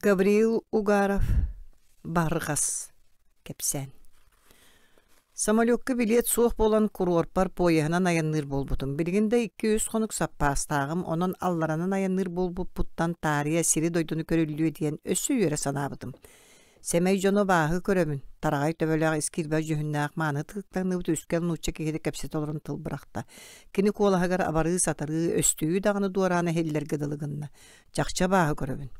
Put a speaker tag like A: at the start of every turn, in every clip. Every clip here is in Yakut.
A: Гавриил Угаров Барҕас кэпсээн Самолекка билиэт суох буолан куруорпар поеһынан айанныыр буолбутум. Билигин да 2-3 хонук саппаастааҕым, онон алларанан айанныыр буолбуппуттан таарыйа сири-дойдуну көрүллүө диэн өссө үөрэ санаабытым. Сэмэй дьону абааһы көрөбүн, тараҕай төбөлөөх ис киирбэх дьүһүннээх мааны тыктаҥныбыт үскэл нуучча киһитэ кэпсэтэ олорон тыл бырахта. Кини куолаһыгар абарыы-сатарыы, өстүйүү даҕаны дуораана иһиллэргэ дылы гынна. Чахчы абааһы көрөбүн.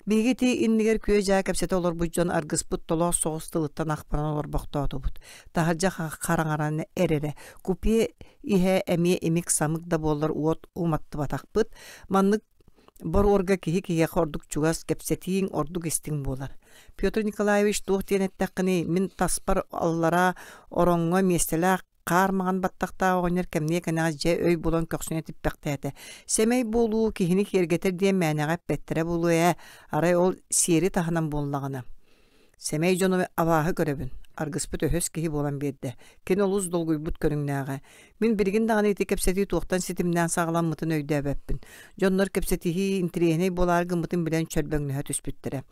A: Биһиги ити иннигэр күө-дьаа кэпсэтэ олорбут дьон аргыспыт толоос соҕус тылыттан ахпаран олорбохтоотубут. Таһырдьа хараҥаран эрэрэ. Купе иһэ эмиэ имик-самык да буоллар уот уматтыбатахпыт. Маннык Боруорга киһи киһиэхэ ордук чугас, кэпсэтииҥ ордук истиҥ буолар. Петр Николаевич туох диэн эттэххиний, мин таспар аллараа ороҥҥо миэстэлээх хаар маҥан баттахтаах оҕонньор кэмниэ кэнэҕэс дьэ өй булан көхсүнэ типпэхтээтэ. Сэмэй буолуу киһини киэргэтэр диэн мээнэҕэ эппэттэрэ буолуо ээ, арай ол сиэри таһынан буоллаҕына. Сэмэй дьону абааһы көрөбүн, аргыспыт өһөс киһи буолан биэрдэ. Кини олус долгуйбут көрүҥнээҕэ. Мин билигин даҕаны ити кэпсэтии туохтан ситимнээн саҕаламмытын өйдөөбөппүн. Дьоннор кэпсэтиһии интэриэһинэй буолаары гыммытын билэн чөрбөҥнөһө түспүттэрэ.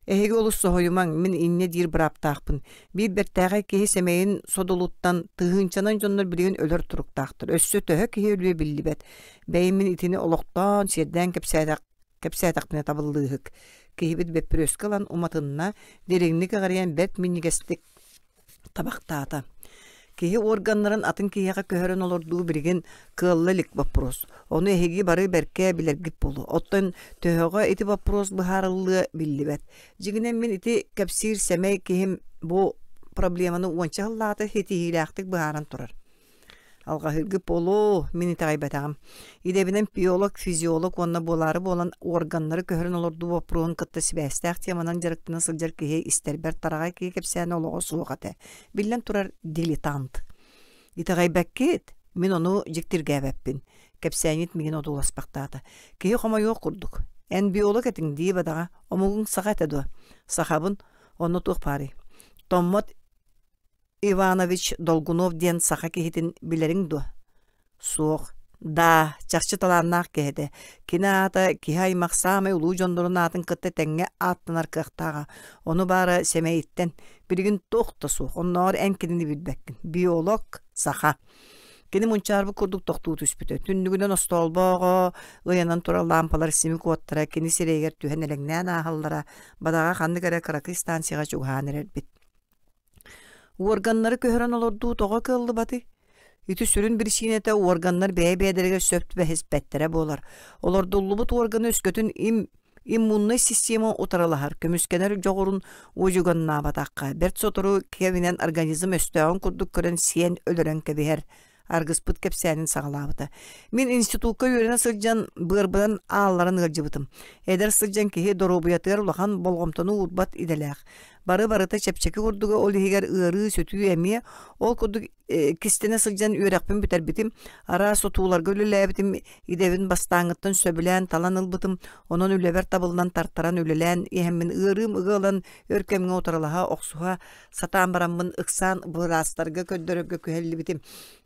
A: Эһиги олус соһуйумаҥ, мин инньэ диир бырааптаахпын. Биир бэртээхэй киһи сэмэйин содулуттан тыһыынчанан дьоннор билигин өлөр туруктаахтар. Өссө төһө киһи өлүө биллибэт. Бэйэм мин итини олохтоон, сиэрдээн кэпсээтэх кэпсээтэхпинэ табыллыыһык. Киһибит бөппүрүөскэ ылан уматынна, дириҥник эҕирийэн бэрт минньигэстик табахтаата. Киһи органнарын атын киһиэхэ көһөрөн олордуу билигин кыалла илик боппуруос. Ону эһиги бары бэркэ билэргит буолуо. Оттон төһөҕө ити боппуруос быһаарыллыа биллибэт. Дьиҥинэн мин ити кэпсиир сэмэй киһим бу проблеманы уонча сыллааҕыта ситиһиилээхтик быһааран турар. Алҕаһыыргыт буолуо, мин итэҕэйбэтэҕим. Идэбинэн биолог, физиолог уонна буолаары буолан органнары көһөрөн олордуу боппуруоһун кытта сибээстээх теманан дьарыктана сылдьар киһи истэрбэр тараҕай киһи кэпсээнэ олоҕо суох этэ. Биллэн турар, дилетант. Итэҕэйбэккит? Мин ону дьиктиргээбэппин. Кэпсээнньит миигин одууласпахтаата. Киһи хомойуох курдук. Эн биолог этиҥ дии бадаҕа. Омугуҥ саха этэ дуо? Сахабын. Онно туох баарый? Томмот Иванович Долгунов диэн саха киһитин билэриҥ дуо? Суох. Даа, чахчы талааннаах киһи этэ. Кини аата киһи аймах саамай улуу дьоннорун аатын кытта тэҥҥэ ааттанар кыахтааҕа. Ону баара сэмэйиттэн. Билигин туох да суох. Оннооҕор эн кинини билбэккин. Биолог, саха. Кини мунчаарбыт курдук тохтуу түспүтэ. Түннүгүнэн остоолбооҕо ыйанан турар лаампалар симик уоттара кини сирэйигэр түһэн элэҥнээн ааһаллара, бадаҕа ханнык эрэ кыракый станцияҕа чугаһаан эрэрбит. Уорганнары көһөрөн олордуу тоҕо кыаллыбатый? Ити сүрүн биричиинэтэ уорганнар бэйэ-бэйэлэригэр сөп түбэһиспэттэрэ буолар. Олордуллубут уорганы өскөтүн им иммуннай система утарылаһар, көмүскэнэр дьоҕурун уодьуганнаабатахха, бэрт сотору кэминэн организм өстөөҕүн курдук көрөн сиэн өлөрөн кэбиһэр. Аргыспыт кэпсээнин саҕалаабыта. Мин институкка үөрэнэ сылдьан быарбынан аалларан ыалдьыбытым. Эдэр сылдьан киһи доруобуйатыгар улахан болҕомтону уурбат идэлээх. Бары-барыта чэпчэки курдуга, ол иһигэр ыарыы, сүтүү эмиэ. Ол курдук кистэнэ сылдьан үөрэхпин бүтэрбитим, араас тутууларга үлэлээбитим, идэбин бастааҥҥыттан сөбүлээн талан ылбытым, онон үлэбэр табыллан тартаран үлэлээн иһэммин ыарыым ыга ылан өр кэмҥэ утарылаһа, охсуһа сатаан бараммын ыксаан быраастарга көрдөрөргө күһэллибитим.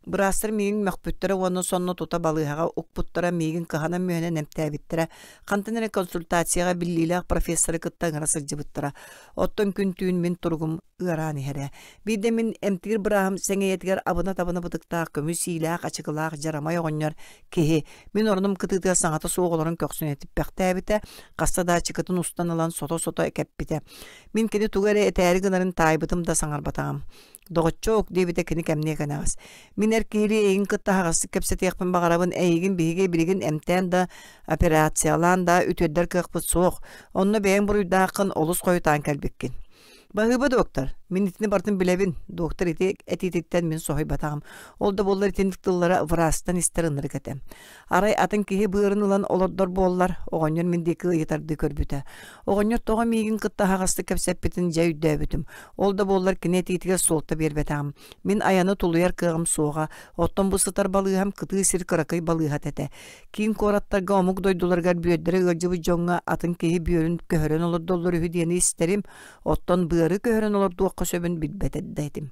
A: Быраастар миигин мөхпүттэрэ уонна сонно тута балыыһаҕа укпуттара, миигин кыһанан-мүһэнэн эмтээбиттэрэ. Хантан эрэ консультацияҕа биллиилээх профессоры кытта ыҥыра сылдьыбыттара. Оттон күн-түүн мин туругум ыараан иһэрэ. Биирдэ мин эмтиир бырааһым сэҥийэтигэр абына-табына бытыктаах көмүс иилээх ачыкылаах дьарамай оҕонньор киһи мин орунум кытыытыгар саҥата суох олорон көхсүн этиппэхтээбитэ, хаста да ачыкытын устан ылан сото-сото кэппитэ. Мин кини тугу эрэ этээри гынарын таайбытым да саҥарбатаҕым. Доҕоччуок, диэбитэ кини кэмниэ кэнэҕэс. Мин эр киһилии эйигин кытта аһаҕастык кэпсэтиэхпин баҕарабын, эйигин биһиги билигин эмтээн да, операциялаан да үтүөрдэр кыахпыт суох. Онно бэйэҥ буруйдааххын, олус хойутаан кэлбиккин. Баһыыба, доктор. Мин итини барытын билэбин. Доктор ити этиититтэн мин соһуйбатаҕым. Ол да буоллар итинник тыллара врачтан истэр ынырык этэ. Арай атын киһи быарын ылан олордор буоллар, оҕонньор мин диэки ыйытардыы көрбүтэ. Оҕонньор тоҕо миигин кытта аһаҕастык кэпсэппитин дьэ өйдөөбүтүм. Ол да буоллар кини этиитигэр суолта биэрбэтэҕим. Мин айаны тулуйар кыаҕым суоҕа. Оттон бу сытар балыыһам кытыы сир кыракый балыыһата этэ. Киин куораттарга омук дойдуларыгар бүөрдэрэ ыалдьыбыт дьоҥҥо атын киһи бүөрүн көһөрөн олордоллор үһү диэни истэрим, оттон быары көһөрөн олордуохха сөбүн билбэт да этим.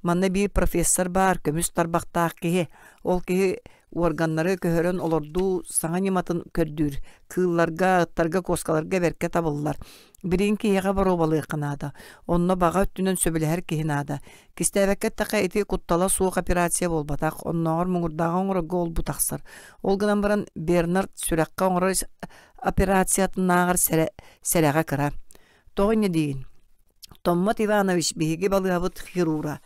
A: Манна биир профессор баар, көмүс тарбахтаах киһи. Ол киһи Уорганнары көһөрөн олордуу саҥа ньыматын көрдүүр. Кыылларга, ыттарга, куоскаларга бэркэ табыллар. Билигин киһиэхэ боруобалыахха наада. Онно баҕа өттүнэн сөбүлэһэр киһи наада. Кистээбэккэ эттэххэ, ити куттала суох операция буолбатах. Оннооҕор муҥурдааҕы оҥорорго ол-бу тахсар. Ол гынан баран Бернард сүрэххэ оҥорор операциятынааҕар сэрэҕэ кыра. Тоҕо инньэ диигин? Томмот Иванович биһиги балыыһабыт хирурга.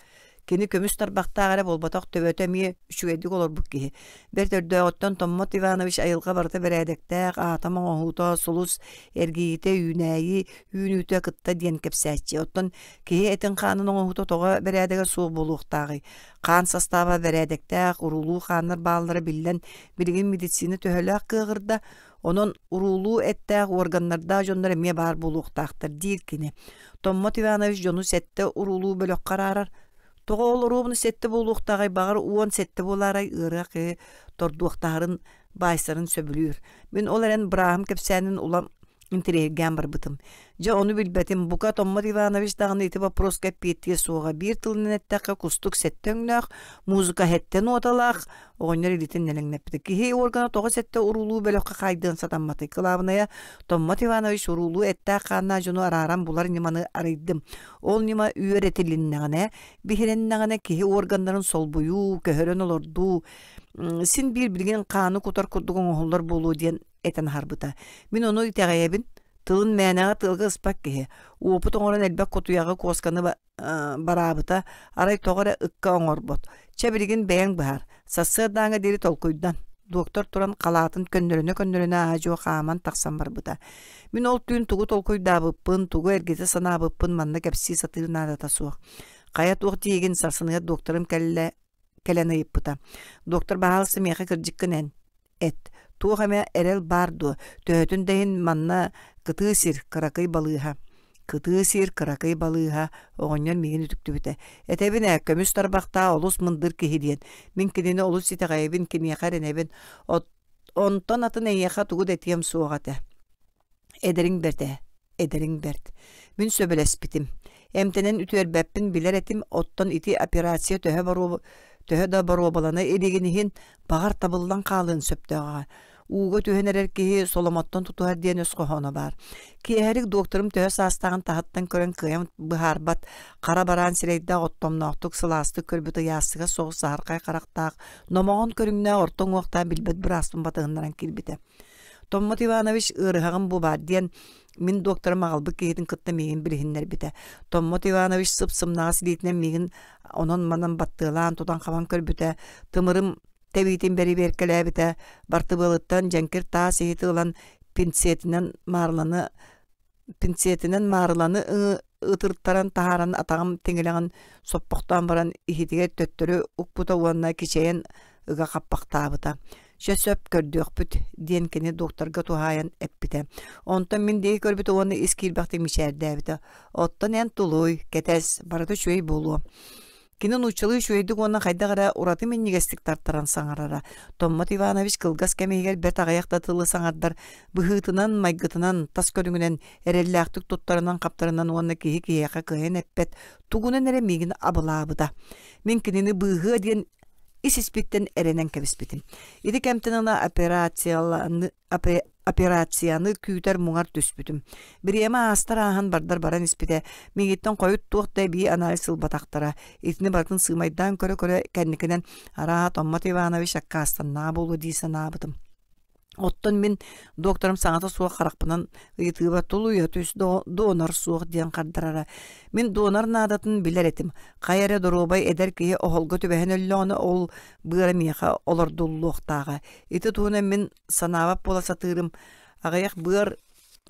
A: Кини көмүс тарбахтаах эрэ буолбатах төбөтө эмиэ үчүгэйдик олорбут киһи. Бэрт өрдөөҕүттэн Томмот Иванович айылҕа барыта бэрээдэктээх, аатам оҥоһуута, сулус, эргийиитэ, үүнээйи үүнүүтэ кытта диэн кэпсээччи. Оттон киһи этин-хаанын оҥоһуута тоҕо бэрээдэгэ суох буолуохтааҕый? Хаан састааба бэрээдэктээх, уруулуу хааннар бааллара биллэн, билигин медицина төһөлөөх кыаҕырда, Онон уруулуу эттээх уорганнардаах дьоннор эмиэ баар буолуохтаахтар диир кини. Томмот Иванович дьону сэттэ уруулуу бөлөххө араарар. Тоҕо ол оруобуна сэттэ буолуохтааҕый баҕар 17 буолаарай ыарыах киһи тордуохтаһарын баайсарын сөбүлүүр. Мин ол эрэн бырааһым кэпсээнин улам интэриэһиргээн барбытым. Дьэ ону билбэтим, бука Томмот Иванович даҕаны ити боппуруоска эппиэттиэ суоҕа. Биир тылынан эттэххэ, кустук сэттэ өҥнөөх, музыка сэттэ нуоталаах, оҕонньор илиитин нэлэҥнэппитэ. Киһи органа тоҕо сэттэ уруулуу бөлөххө хаайдыан сатамматый? Кылаабынайа, Томмот Иванович уруулуу эттээх-хааннаах дьону арааран булар ньыманы арыйдым. Ол ньыма үөрэтилиннэҕинэ, биһирэннэҕинэ киһи органнарын солбуйуу, көһөрөн олордуу, син биир билигин хааны кутар курдук оҥоһуллар буолуо диэн этэн аһарбыта. Мин ону итэҕэйэбин. Тылын мээнэҕэ тыалга ыспат киһи. Уопут оҥорон элбэх кутуйаҕы куосканы бараабыта, арай тоҕо эрэ ыкка оҥорбот. Чэ билигин бэйэҥ быһаар. Сарсыардааҥҥа диэри толкуйдан. Доктор туран халаатын көннөрүнэ-көннөрүнэ аа-дьуо хааман тахсан барбыта. Мин ол түүн тугу толкуйдаабыппын, тугу эргитэ санаабыппын манна кэпсии сатыыр наадата суох. Хайа туох диигин сарсыныгар докторым кэллэ кэлэн ыйыппыта. Доктор баһаалыста миэхэ кырдьыккын эн эт. Туох эмэ эрэл баар дуо? Төһөтүн да иһин манна кытыы сир, кыракый балыыһа. Кытыы сир, кыракый балыыһа, оҕонньор миигин үтүктүбүтэ. Этэбин ээ, көмүс тарбахтаах олус мындыр киһи диэн. Мин кинини олус итэҕэйэбин, киниэхэ эрэнэбин. Онтон атын эйиэхэ тугу да этиэм суоҕа этэ. Эдэриҥ бэрт ээ, эдэриҥ бэрт. Мин сөбүлэспитим. Эмтэнэн үтүөрбэппин билэр этим, оттон ити операция төһө, боруоба, төһө да боруобалана илигин иһин, баҕар табыллан хаалыан сөптөөҕө. Ууга түһэн эрэр киһи соломоттон тутуһар диэн өс хоһооно баар. Киэһэлик докторым төһө саастааҕын таһыттан көрөн кыайан быһаарбат, хара бараан сирэйдээх оттомноохтук сылаастык көрбүт ыйаастыга соҕус саһархай харахтаах, номоҕон көрүҥнээх орто уҥуохтаах билбэт бырааспын батыһыннаран киирбитэ. Томмот Иванович ыарыһаҕым бу баар диэн мин докторым аҕалбыт киһитин кытта миигин билиһиннэрбитэ. Томмот Иванович сып-сымнаҕас илиитинэн миигин онон-манан баттыалаан тутан-хабан көрбүтэ, тымырым тэбиитин бэрэбиэркэлээбитэ, бартыбыалыттан дьэҥкир таас иһити ылан пинцетинэн маарыланы Пинцетинэн маарыланы ытыртаран таһааран атаҕым тиҥилэҕин соппохтоон баран иһитигэр төттөрү укпута уонна кичэйэн ыга хаппахтаабыта. «Чэ сөп, көрдүөхпүт» диэн кини докторга туһаайан эппитэ. Онтон мин диэки көрбүтэ уонна ис киирбэхтик мичээрдээбитэ. «Оттон эн тулуй, кэтэс, барыта үчүгэй буолуо». Кини нууччалыы үчүгэйдик уонна хайдах эрэ ураты минньигэстик тартаран саҥарара. Томмот Иванович кылгас кэм иһигэр бэрт аҕыйах да тылы саҥардар, быһыытынан, майгытынан, тас көрүҥүнэн, эрэллээхтик туттарынан-хаптарынан уонна киһи киһиэхэ кыайан эппэт тугунан эрэ миигин абылаабыта. Мин кинини быыһыа диэн ис-испиттэн эрэнэн кэбиспитим. Ити кэмтэн ыла операцияланы операцияны күүтэр муҥар түспүтүм. Бириэмэ аастар ааһан бардар баран испитэ. Миигиттэн хойут туох да эбии анализ ылбатахтара. Итини барытын сыымайдаан көрө-көрө кэнникинэн арааһа Томмот Иванович аккаастаннаҕа буолуо дии санаабытым. Оттон мин докторым саҥата суох харахпынан ыйытыыба тулуйа түс донор суох диэн хардарара. Мин донор наадатын билэр этим. Хайа эрэ доруобай эдэр киһи оһолго түбэһэн өллөҕүнэ ол быара миэхэ олордуллуохтааҕа. Ити туһунан мин санаабат буола сатыырым. Аҕыйах быар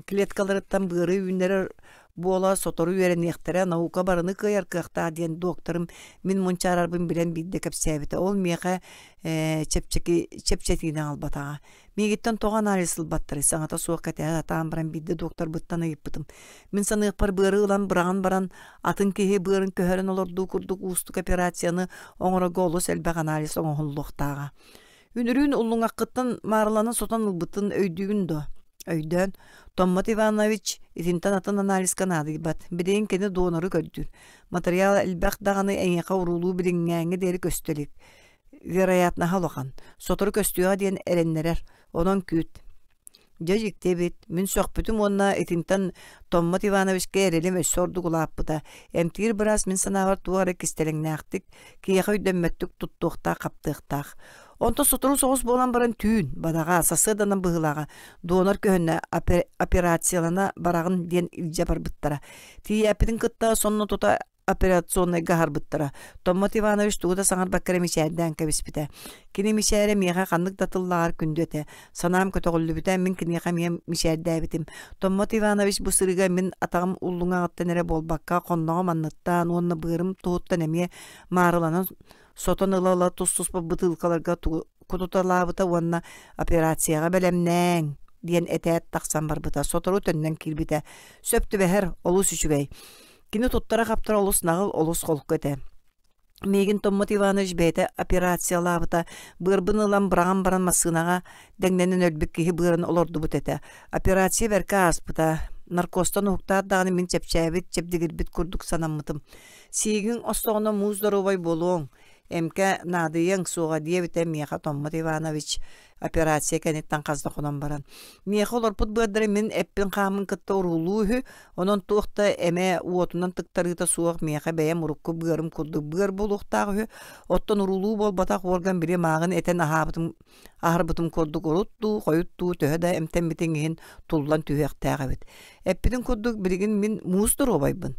A: клеткаларыттан быары үүннэрэр буола сотору үөрэниэхтэрэ, наука барыны кыайар кыахтаах диэн докторым мин мунчаарарбын билэн биирдэ кэпсээбитэ. Ол миэхэ ээ, чэпчэки чэпчэтиини аҕалбатаҕа. Миигиттэн тоҕо анализ ылбаттарый саҥата суох кэтэһэ сатаан баран биирдэ докторбуттан ыйыппытым. Мин саныахпар быары ылан быраҕан баран атын киһи быарын көһөрөн олордуу курдук уустук операцияны оҥорорго олус элбэх анализ оҥоһуллуохтааҕа. Үнүрүүн уллуҥаххыттан маарыланан сотон ылбытын өйдүүгүн дуо? Өйдөөн, Томмот Иванович итинтэн атын анализка наадыйбат. Билигин кини донору көрдүүр. Материал элбэх даҕаны эйиэхэ уруулуу билиҥҥээҥҥэ диэри көстө илик. Вероятноһа улахан. Сотору көстүөҕэ диэн эрэннэрэр. Онон күүт. Дьэ дьикти эбит. Мин сөхпүтүм уонна итинтэн Томмот Ивановичка эрэлим өссө ордук улааппыта. Эмтиир быраас мин санаабар туох эрэ кистэлэҥнээхтик, киһиэхэ өйдөммөттүк туттуохтаах-хаптыахтаах. Онтон сотору соҕус буолан баран түүн, бадаҕа, сарсыарданан быһыылааҕа, донор көһүннэ операциялана бараҕын диэн илдьэ барбыттара. Тиийээппитин кытта сонно тута операционнайга аһарбыттара. Томмот Иванович тугу да саҥарбакка эрэ мичээрдээн кэбиспитэ. Кини мичээрэ миэхэ ханнык да тыллааҕар күндү этэ. Санаам көтөҕүллүбүтэ, мин киниэхэ эмиэ мичээрдээбитим. Томмот Иванович бу сырыыга мин атаҕым уллуҥаҕыттан эрэ буолбакка, хонноҕум анныттан уонна быарым туһуттан эмиэ маарыланан сотон ыла-ыла тус-туспа бытыылкаларга кутуталаабыта уонна операцияҕа бэлэмнээҥ диэн этээт тахсан барбыта. Сотору төннөн киирбитэ. Сөп түбэһэр, олус үчүгэй. Кини туттара-хаптара олус наҕыл, олус холку этэ. Миигин Томмот Иванович бэйэтэ операциялаабыта, быарбын ылан быраҕан баран массыынаҕа дэҥнэнэн өлбүт киһи быарын олордубут этэ. Операция бэркэ ааспыта. Наркозтан уһуктаат даҕаны мин чэпчээбит, чэбдигирбит курдук санаммытым. Сиигиҥ остоҕуна муус доруобай буолуоҥ, эмкэ наадыйыаҥ суоҕа диэбитэ миэхэ Томмот Иванович операция кэнниттэн хас да хонон баран. Миэхэ олорпут быардары мин эппин-хааммын кытта уруулуу үһү, онон туох да эмэ уотунан тыктарыыта суох миэхэ бэйэм урукку быарым курдук быар буолуохтаах үһү, оттон уруулуу буолбатах уорган били мааҕын этэн аһаабытым аһарбытым курдук урут дуу, хойут дуу төһө да эмтэммитиҥ иһин туллан түһүөхтээх эбит. Эппитин курдук билигин мин муус доруобайбын.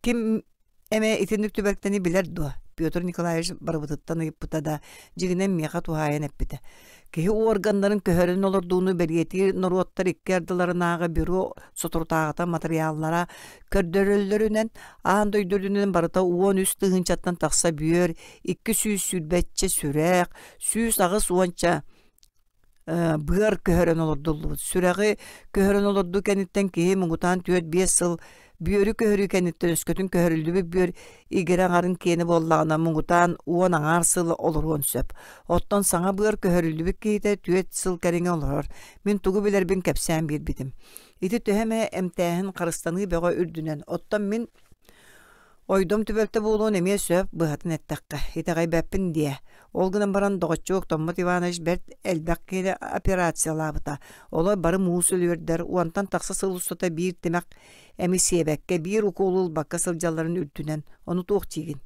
A: Ким эмэ итинник түбэлтэни билэр дуо? Петр Николаевич барыбытыттан ыйыппыта да, дьиҥинэн миэхэ туһаайан эппитэ. Киһи уорганнарын көһөрөн олордууну бэлиэтиир норуоттар икки ардыларынааҕы бюро соторутааҕыта матырыйааллара көрдөрөллөрүнэн, аан дойду үрдүнэн барыта 13 тыһыынчаттан тахса бүөр, 220 сүрэх, 180 быар көһөрөн олордуллубут. Сүрэҕи көһөрөн олордуу кэнниттэн киһи муҥутаан 4-5 сыл бүөрү көһөрүү кэнниттэн өскөтүн көһөрүллүбүт бүөр игирэ аҥарын киэнэ буоллаҕына муҥутаан уон аҥаар сыл олоруон сөп. Оттон саҥа быар көһөрүллүбүт киһитэ 4 сыл кэриҥэ олорор. Мин тугу билэрбин кэпсээн биэрбитим. Ити төһө эмэ эмтээһин харыстаныы бөҕө үрдүнэн. Оттон мин Ойдом түбэлтэ буолуон эмиэ сөп, быһатын эттэххэ, итэҕэйбэппин диэ. Ол гынан баран доҕоччуок Томмот Иванович бэрт элбэх киһини операциялаабыта. Олор бары муус өлүөрдэр, уонтан тахса сыл устата биир тимэх эми сиэбэккэ, биир укуолу ылбакка сылдьалларын үрдүнэн. Ону туох диигин?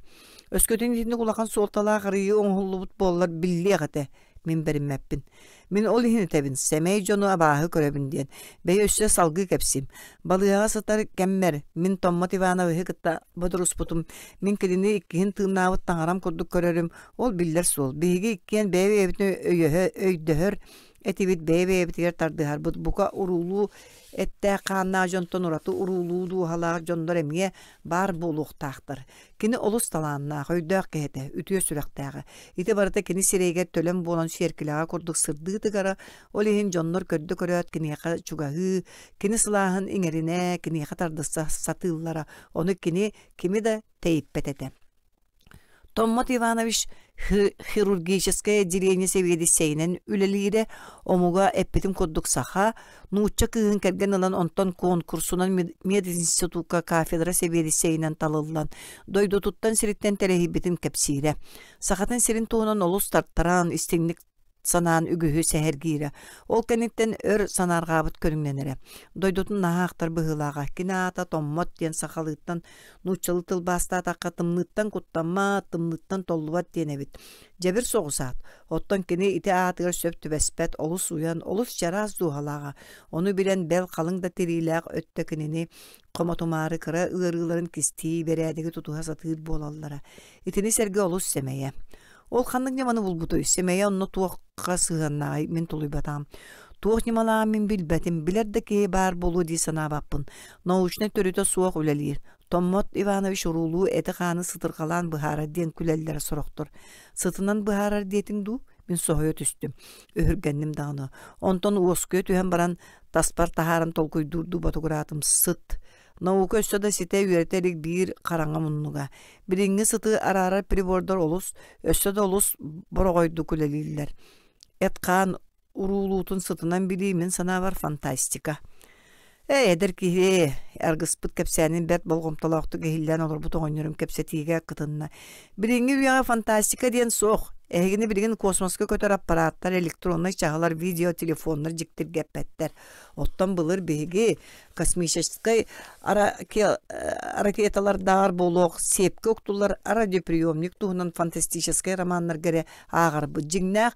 A: Өскөтүн итинник улахан суолталаах арыйыы оҥоһуллубут буоллар биллиэх этэ. Мин бэриммэппин. Мин ол иһин этэбин, сэмэй дьону абааһы көрөбүн диэн. Бэйэ өссө салгыы кэпсиим. Балыыһаҕа сытар кэммэр мин Томмот Ивановиһы кытта бодоруспутум. Мин кинини иккиһин тыыннаабыт таҥарам курдук көрөрүм. Ол биллэр суол. Биһиги иккиэн бэйэ-бэйэбитин өйөһө, өйдөһөр этибит, бэйэ-бэйэбитигэр тардыһарбыт. Бука уруулуу эттээх-хааннаах дьонтон ураты уруулуу дууһалаах дьоннор эмиэ баар буолуохтаахтар. Кини олус талааннаах, өйдөөх киһи этэ, үтүө сүрэхтээҕэ. Ити барыта кини сирэйигэр төлөн буолан сиэркилэҕэ курдук сырдыы тыгара, ол иһин дьоннор көрдө көрөөт киниэхэ чугаһыы, кини сылааһын иҥэринэ, киниэхэ тардыса сатыыллара, ону кини кими да тэйиппэт этэ. Томмот Иванович хирургическое отделение сэбиэдиссэйинэн үлэлиирэ, омуга эппитим курдук саха, нуучча кыыһын кэргэн ылан онтон куонкурсунан мединститукка кафедра сэбиэдиссэйинэн талыллан дойдутуттан сириттэн тэлэһийбитин кэпсиирэ. Сахатын сирин туһунан олус тартаран, истиҥник санаан үгүһү сэһэргиирэ. Ол кэнниттэн өр санаарҕаабыт көрүҥнэнэрэ. Дойдутун наһаа ахтар быһыылааҕа. Кини аата Томмот диэн сахалыыттан нууччалыы тылбаастаатахха тымныыттан куттаммат, тымныыттан толлубат диэн эбит. Дьэбир соҕус аат. Оттон кини ити аатыгар сөп түбэспэт, олус уйан, олус чараас дууһалааҕа. Ону билэн бэл халыҥ да тириилээх өттө кинини хомотумаары кыра ыарыыларын кистии, бэрээдэги тутуһа сатыыр буолаллара. Итини сэргэ олус сэмэйэ. Ол ханнык ньыманы булбутуй? Сэмэйэ онно туохха сыһыаннааҕый мин тулуйбатаҕым. Туох ньымалааҕын мин билбэтим, билэр да киһи баар буолуо дии санаабаппын. Научнай төрүтэ суох үлэлиир. Томмот Иванович уруулуу эти-хааны сытырҕалаан быһаарар диэн күлэллэрэ сорохтор. Сытынан быһаарар диэтиҥ дуу? Мин соһуйа түстүм. Өһүргэнним даҕаны. Онтон уоскуйа түһэн баран, таспар таһааран толкуйдуурдуу ботугураатым. Сыт. Наука өссө да ситэ үөрэтэ илик биир хараҥа муннуга. Билиҥҥи сыты араарар прибордар олус, өссө да олус бороҕойдук үлэлииллэр. Эт-хаан уруулуутун сытынан билии мин санаабар фантастика. Ээ, эдэр киһи аргыспыт кэпсээнин бэрт болҕомтолоохтук иһиллээн олорбут оҕонньорум кэпсэтиигэ кытынна. Билиҥҥи үйэҕэ фантастика диэн суох. Эһигини билигин космоска көтөр аппарааттар, электроннай чаһылар, видеотелефоннар дьиктиргэппэттэр. Оттон былыр биһиги космическай ракеталардааҕар буолуох сиэпкэ уктуллар радиоприемник туһунан фантастическай романнарга эрэ ааҕарбыт. Дьиҥнээх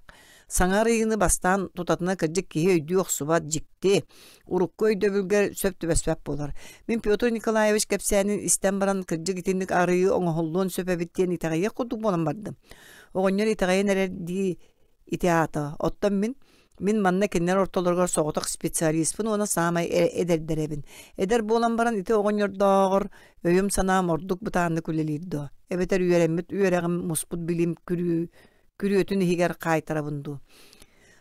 A: Саҥа арыйыыны бастаан тутатына кырдьык киһи өйдүү охсубат дьикти, урукку өйдөбүлгэ сөп түбэспэт буолар. Мин Петр Николаевич кэпсээнин истэн баран кырдьык итинник арыйыы оҥоһуллуон сөп эбит диэн итэҕэйиэх курдук буолан бардым. Оҕонньор итэҕэйэн эрэр дии ити аата. Оттон мин мин манна кинилэр ортолоругар соҕотох специалиспын уонна саамай эдэрдэрэбин. Эдэр буолан баран ити оҕонньордооҕор өйүм-санаам ордук бытааннык үлэлиир дуо? Эбэтэр үөрэммит үөрэҕим муспут билим күрүү күрүөтүн иһигэр хаайтарабын дуу?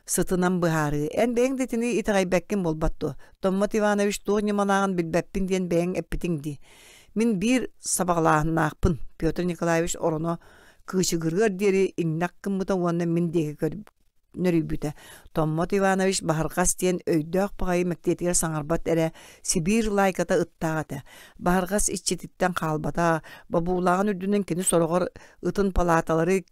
A: Сытынан быһаарыы. Эн бэйэҥ да итини итэҕэйбэккин буолбат дуо? Томмот Иванович туох ньымалааҕын билбэппин диэн бэйэҥ эппитиҥ дии. Мин биир сабаҕалааһыннаахпын. Петр Николаевич ороно кыычыгырыар диэри иҥнэх гыммыта уонна мин диэки нөрүйбүтэ. Томмот Иванович Баһырҕас диэн өйдөөх баҕайы мэктиэтигэр саҥарбат эрэ Сибиир лаайката ыттаах этэ. Баһырҕас иччититтэн хаалбата, бобуулааҕын үрдүнэн кини сороҕор ытын палааталары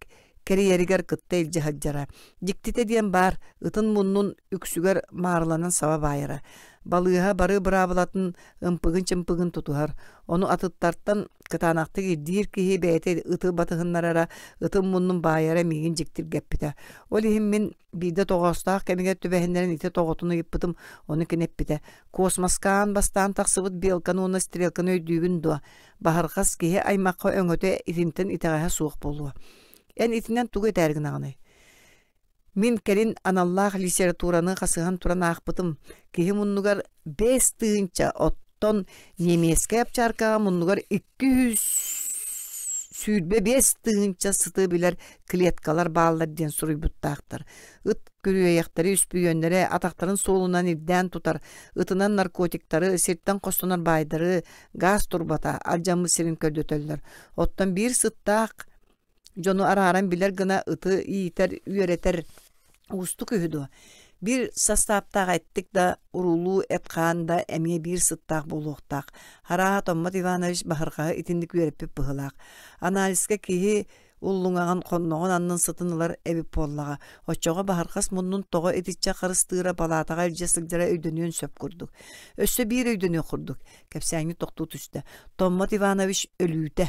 A: кэрийэригэр кытта илдьэ сылдьара. Дьиктитэ диэн баар, ытын муннун үксүгэр маарыланан саба баайара. Балыыһа бары быраабылатын ымпыгын-чымпыгын тутуһар. Ону атыттартан кытаанахтык ирдиир киһи бэйэтэ ыты батыһыннарара, ытын муннун баайара миигин дьиктиргэппитэ. Ол иһин мин биирдэ тоҕоостоох кэмигэр түбэһиннэрэн ити тоҕотун ыйыппытым, ону кини эппитэ: «Космоска аан бастаан тахсыбыт белканы уонна стрелканы өйдүүгүн дуо? Баһырҕас киһи аймахха өҥөтө итинтэн итэҕэһэ суох буолуо. Эн итинэн тугу этээр гынаҕыный? Мин кэлин аналлаах литератураны хасыһан туран аахпытым. Киһи муннугар 5000, оттон немецкэй апчааркаҕа муннугар 225 000 сыты билэр клеткалар бааллар диэн суруйбуттаахтар. Ыт күрүөйэхтэри, үспүйүөннэри атахтарын суолунан ирдээн тутар, ытынан наркотиктары, сиртэн хостонор баайдары, гаас турбата алдьаммыт сирин көрдөтөллөр. Оттон биир сыттаах дьону арааран билэр гына ыты иитэр, үөрэтэр уустук үһү дуо? Биир састааптаах эттик да, уруулуу эт-хаан да эмиэ биир сыттаах буолуохтаах. Арааһа Томмот Иванович Баһырҕаһы итинник үөрэппит быһыылаах. Анализка киһи уллуҥаҕын хонноҕун аннын сытын ылар эбит буоллаҕа. Оччоҕо Баһырҕас муннун тоҕо итиччэ харыстыыра палаатаҕа илдьэ сылдьара өйдөнүөн сөп курдук. Өссө биир өйдөнүөх курдук. Кэпсээҥҥэ тохтуу түстэ. Томмот Иванович өлүүтэ.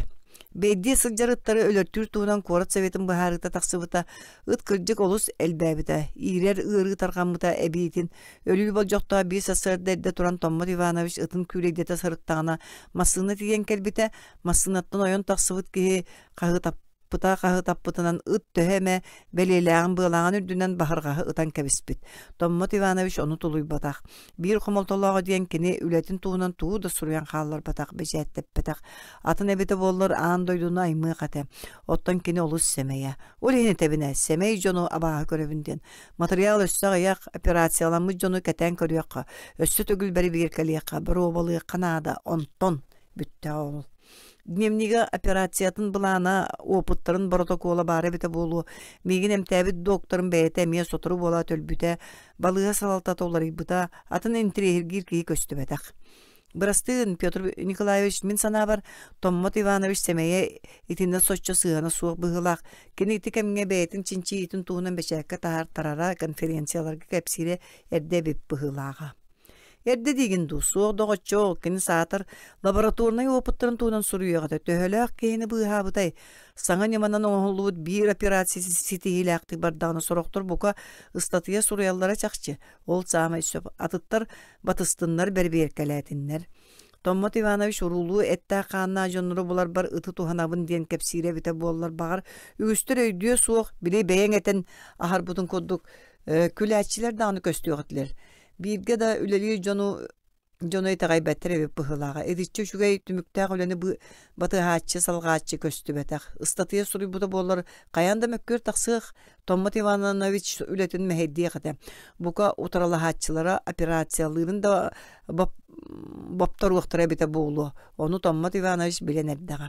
A: Бэйдиэ сылдьар ыттары өлөртүүр туһунан куорат советын быһаарыыта тахсыбыта. Ыт кырдьык олус элбээбитэ. Иирэр ыарыы тарҕаммыта эбиитин. Өлүү болдьохтоох биир сарсыарда эрдэ туран Томмот Иванович ытын күүлэйдэтэ сырыттаҕына массыына тиийэн кэлбитэ. Массыынаттан ойон тахсыбыт киһи хаһыытаппыта хаһыытаппытынан ыт төһө эмэ бэлиэлээҕин быалааҕын үрдүнэн баһырҕаһы ытан кэбиспит. Томмот Иванович ону тулуйбатах. Биир хомолтолооҕо диэн кини үлэтин туһунан тугу да суруйан хаалларбатах, бэчээттэппэтэх. Атын эбитэ буоллар аан дойдуну аймыах этэ. Оттон кини олус сэмэйэ. Ол иһин этэбин ээ, сэмэй дьону абааһы көрөбүн диэн. Матырыйаал өссө аҕыйах, операцияламмыт дьону кэтээн көрүөххэ, өссө төгүл бэрэбиэркэлиэххэ, боруобалыахха наада. Онтон Бүттэҕэ ол. Дневнигэ операциятын былаана, опыттарын боротокуола баара эбитэ буолуо. Миигин эмтээбит докторым бэйэтэ эмиэ сотору буолаат өлбүтэ, балыыһа салалтата уларыйбыта, атын интириэһиргиир киһи көстүбэтэх. Бырастыын, Петр Николаевич, мин санаабар, Томмот Иванович сэмэйэ итиннэ соччо сыһыана суох быһыылаах. Кини ити кэмҥэ бэйэтин чинчийиитин туһунан бэчээккэ таһаартарара, конференцияларга кэпсиирэ эрдэ эбит быһыылааҕа. Эрдэ диигин дуу, суох доҕоччуок, кини саатар лабораторнай опыттарын туһунан суруйуох этэ, төһөлөөх киһини быыһаабытай? Саҥа ньыманан оҥоһуллубут биир операция ситиһиилээхтик бардаҕына сорохтор бука ыстатыйа суруйаллара чахчы, ол саамай сөп, атыттар батыстыннар, бэрэбиэркэлээтиннэр. Томмот Иванович уруулуу эттээх-хааннаах дьоннору буларбар ыты туһанабын диэн кэпсиирэ эбитэ буоллар, баҕар, үгүстэр өйдүө суох, били бэйэҥ этэн аһарбытын курдук, күлээччилэр даҕаны көстүөх этилэр. Бииргэ да үлэлиир дьону дьону итэҕэйбэттэр эбит быһыылааҕа. Итиччэ үчүгэй түмүктээх үлэни батыһааччы, салҕааччы көстүбэтэх. Ыстатыйа суруйбута буоллар, хайаан да мөккүөр тахсыах, Томмот Иванович үлэтин мэһэйдиэх этэ. Бука утарылаһааччылара операциялыырын да бопторуохтара эбитэ буолуо. Ону Томмот Иванович билэн эрдэҕэ.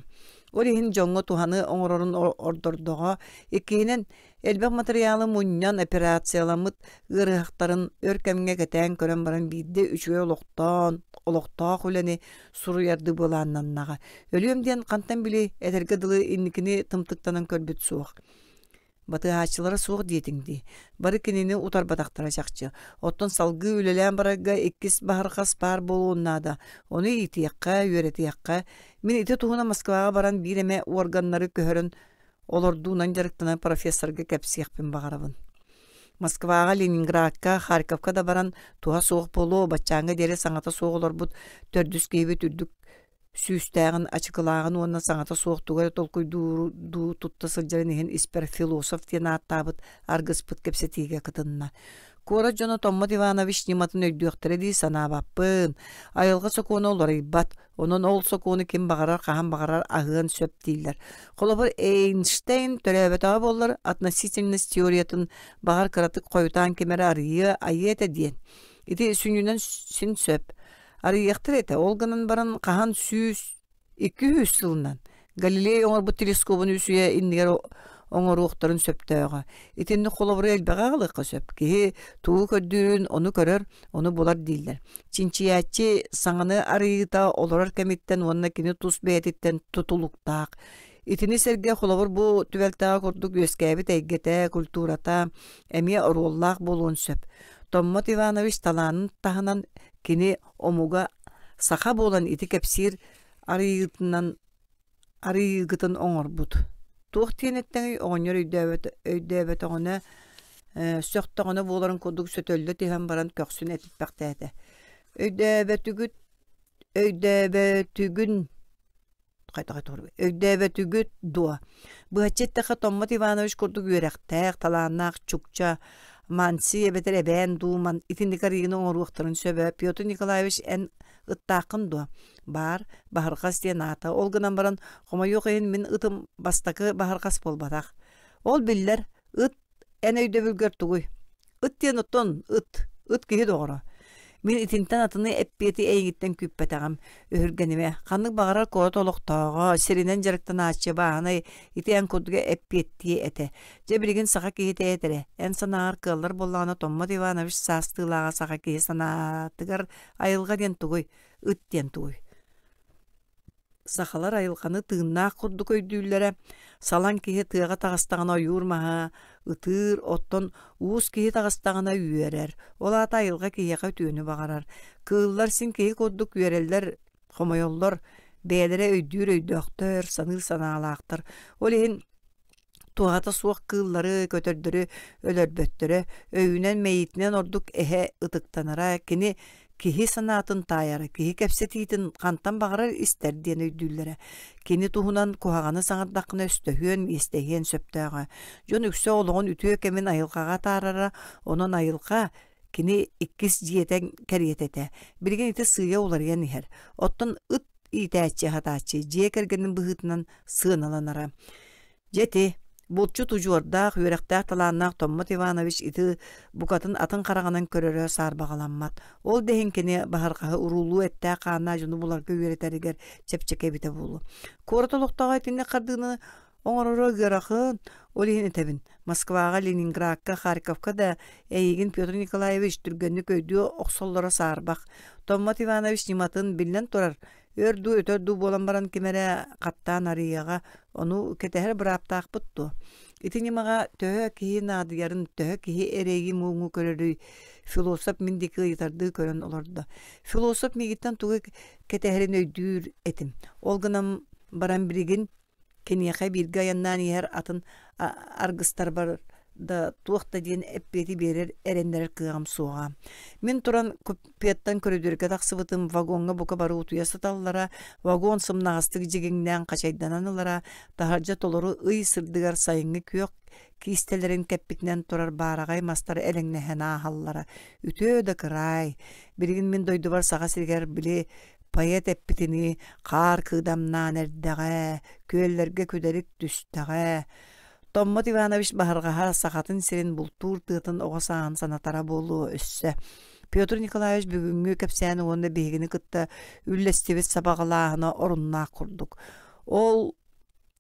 A: Ол иһин дьоҥҥо туһаны оҥорорун ордордоҕо. Иккиһинэн, элбэх матырыйаалы мунньан операцияламмыт ыарыһахтарын өр кэмҥэ кэтээн көрөн баран биирдэ үчүгэй олохтоон, олохтоох үлэни суруйардыы былааннаннаҕа. Өлүөм диэн хантан билиэй, этэргэ дылы инникини тымтыктанан көрбүт суох. Батыһааччылара суох диэтиҥ дии. Бары кинини утарбатахтара чахчы. Оттон салгыы үлэлээн барарга иккис баһырҕас баар буолуон наада. Ону иитиэххэ, үөрэтиэххэ. Мин ити туһунан Москваҕа баран биир эмэ уорганнары көһөрөн олордуунан дьарыктанар профессорга кэпсиэхпин баҕарабын. Москваҕа, Ленинградка, Харьковка да баран туһа суох буолуо, баччааҥҥа диэри саҥата суох олорбут төрдүс киһибит үрдүк сүүстээҕин, ачыкылааҕын уонна саҥата суох тугу эрэ толкуйдуу тутта сылдьарын иһин испэр философ диэн ааттаабыт аргыспыт кэпсэтиигэ кытынна. Куорат дьоно Томмот Иванович ньыматын өйдүөхтэрэ дии санаабаппын. Айылҕа сокуона уларыйбат, онон ол сокуону ким баҕарар хаһан баҕарар аһыан сөп дииллэр. Холобур, Эйнштейн төрөөбөтөҕө буоллар относительность теориятын баҕар кыратык хойутаан ким эрэ арыйыа, айыа этэ диэн. Ити сүнньүнэн син сөп. Арыйыахтар этэ, ол гынан баран хаһан 100, 200 сылынан Галилей оҥорбут телескобун үс үйэ иннигэр оҥоруохтарын сөптөөҕө. Итинник холобуру элбэҕи аҕалыахха сөп. Киһи тугу көрдүүрүн ону көрөр, ону булар дииллэр. Чинчийээччи саҥаны арыйыыта олорор кэмиттэн уонна кини тус бэйэтиттэн тутулуктаах. Итини сэргэ холобур бу түбэлтэҕэ курдук үөскээбит эйгэтэ, культурата эмиэ оруоллаах буолуон сөп. Томмот Иванович талаанын таһынан кини омуга саха буолан ити кэпсиир арыйыытынан арыйыыгытын оҥорбут. Туох диэн эттэҥий оҕонньор өйдөөбөт өйдөөбөтөҕүнэ сөхтөҕүнэ буоларын курдук сөтөллө түһэн баран көхсүн этиппэхтээтэ. Өйдөөбөтүгүт өйдөөбөтүгүн Өйдөөбөтүгүт дуо? Быһаччы эттэххэ, Томмот Иванович курдук үөрэхтээх, талааннаах чукча, Манси эбэтэр эбээн дуу итинник арыйыыны оҥоруохтарын сөбө. Петр Николаевич эн ыттааххын дуо? Баар, Баһырҕас диэн аата. Ол гынан баран, хомойуох иһин, мин ытым бастакы Баһырҕас буолбатах. Ол биллэр, ыт Эн өйдөбүлгэр тугуй? Ыт диэн оттон ыт, ыт киһи доҕоро. Мин итинтэн атыны эппиэти эйигиттэн күүппэтэҕим, өһүргэнимэ. Ханнык баҕарар куорат олохтооҕо, сиринэн дьарыктанааччы бааһынай ити эн курдуга эппиэттиэ этэ. Дьэ билигин саха киһитэ этэрэ. Эн санааҕар кыаллар буоллаҕына Томмот Иванович саастыылааҕа саха киһи санаатыгар айылҕа диэн тугуй, ыт диэн тугуй? Сахалар айылҕаны тыыннаах курдук өйдүүллэрэ, салаҥ киһи тыаҕа таҕыстаҕына ойуур маһа ытыыр, оттон уус киһи таҕыстаҕына үөрэр. Ол аата айылҕа киһиэхэ үтүөнү баҕарар. Кыыллар син киһи курдук үөрэллэр, хомойоллор, бэйэлэрэ өйдүүр өйдөөхтөр, саныыр санаалаахтар. Ол иһин Туһата суох кыыллары, көтөрдөрү өлөрбөттөрө, өйүнэн-мэйиитинэн ордук эһэ ытыктанара, кини киһи санаатын таайара, киһи кэпсэтиитин хантан баҕарар истэр диэн өйдүүллэрэ. Кини туһунан куһаҕаны саҥардаххына өстөһүөн, иэстэһиэн сөптөөҕө. Дьон үксэ олоҕун үтүө кэмин айылҕаҕа атаарара, онон айылҕа кини иккис дьиэтэ кэриэтэ этэ. Билигин ити сыыйа уларыйан иһэр. Оттон ыт иитээччи аһатааччы дьиэ кэргэнин быһыытынан сыаналанара. Дьэ ити, булчут удьуордаах, үөрэхтээх талааннаах Томмот Иванович ити букатын атын хараҕынан көрөрө саарбаҕаламмат. Ол да иһин кини баһырҕаһы уруулуу эттээх-хааннаах дьону буларга үөрэтэригэр чэпчэки эбитэ буолуо. Куорат олохтооҕо итинник хардыыны оҥороро ыарахан, ол иһин этэбин, Москваҕа, Ленинградка, Харьковка да эйигин Петр Николаевич түргэнник өйдүү охсоллоро саарбах. Томмот Иванович ньыматын, биллэн турар, өр дуу, өтөр дуу буолан баран ким эрэ хаттаан арыйыаҕа, ону кэтэһэр бырааптаахпыт дуо? Ити ньымаҕа төһө киһи наадыйарын, төһө киһи эрэйи-муҥу көрөрүй? Философ мин диэки ыйытардыы көрөн олордо. Философ миигиттэн тугу кэтэһэрин өйдүүр этим. Ол гынан баран билигин Киниэхэ бииргэ айаннаан иһэр атын аргыстарбар да туох да диэн эппиэти биэрэр эрэннэрэр кыаҕым суоҕа. Мин туран купеттан көрүдүөргэ тахсыбытым, вагоҥҥа бука бары утуйа сыталлара, вагон сымнаҕастык дьигиҥнээн хачайданан ылара, таһырдьа толору ый сырдыгар сайыҥҥы күөх киистэлэрин кэппитинэн турар баараҕай мастар элэҥнэһэн ааһаллара. Үтүө да кыраай! Билигин мин дойдубар Саха сиригэр били Поэт эппитинии хаар кыыдамнаан эрдэҕэ, күөллэргэ күдэрик түстэҕэ. Томмот Иванович Баһырҕаһа Сахатын сирин бултуур тыатын оҕо сааһын санатара буолуо өссө. Петр Николаевич бүгүҥҥү кэпсээни уонна биһигини кытта үллэстибит сабаҕалааһына оруннаах курдук. Ол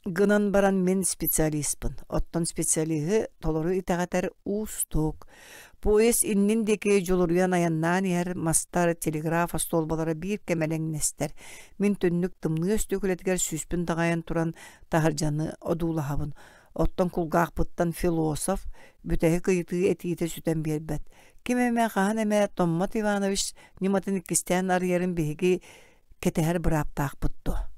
A: гынан баран мин специалиспын. Оттон специалиһы толору итэҕэтэр уустук. Поезд иннин диэки дьулуруйан айаннаан иһэр мастар, телеграф остуолбалара биир кэм элэҥнэстэр. Мин түннүк тымныы өстүөкүлэтигэр сүүспүн даҕайан туран таһырдьаны одуулаһабын. Оттон кулгаахпыттан философ бүтэһик ыйытыы этиитэ сүтэн биэрбэт. Ким эмэ хаһан эмэ Томмот Иванович ньыматын иккистээн арыйарын биһиги кэтэһэр бырааптаахпыт дуо?